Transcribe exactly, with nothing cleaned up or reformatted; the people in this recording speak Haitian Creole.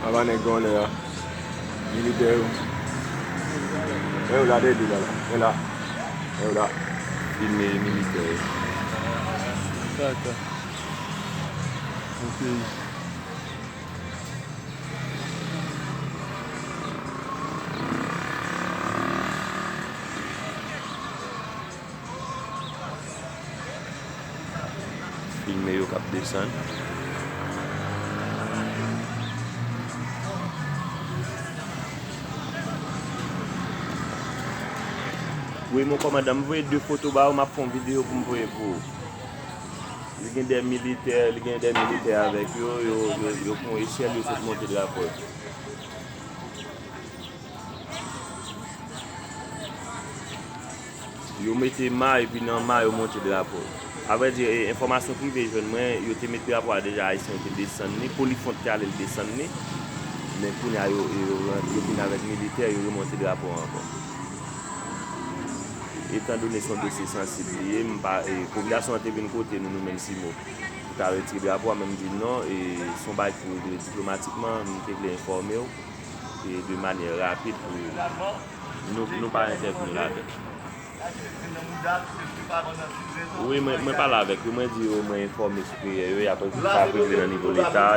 Apa nèg gen onè a. Militè yo. Men yo la, de la la. Men la. Men yo la. Filme militè yo. Kaka. Ok. Filme yo k ap desann. Wi, mon kòmandan, m voye de foto ba ou, m ap fè yon videyo pou m voye pou ou. Li gen de militè, li gen de militè avèk yo, yo, yo, yo pran echèl, yo sot monte drapo. Yo mete ma, epi nan ma, yo monte drapo. Avrèdi, e, enfòmasyon prive jwenn mwen, yo te met drapo a deja, Ayisyen yo te desann li, Polifwont te ale l desann li. Men kounye a, yo, yo, yo vin avèk militè, yo remonte drapo a ankò. Etandone se yon dosye sansib li ye, m pa, e, popilasyon an te vin kote nou, nou menm CIMO, pou ta retire drapo a, men m di non, e, se yon bagay ki pou regle diplomatikman, m te vle enfòme w, e, de manyè rapid pou nou, nou pa entèvni ladan. Wi, mwen, mwen pale avèk yo, mwen di yo, mwen enfòme siperyè yo, y ap, y ap regle nan nivo leta.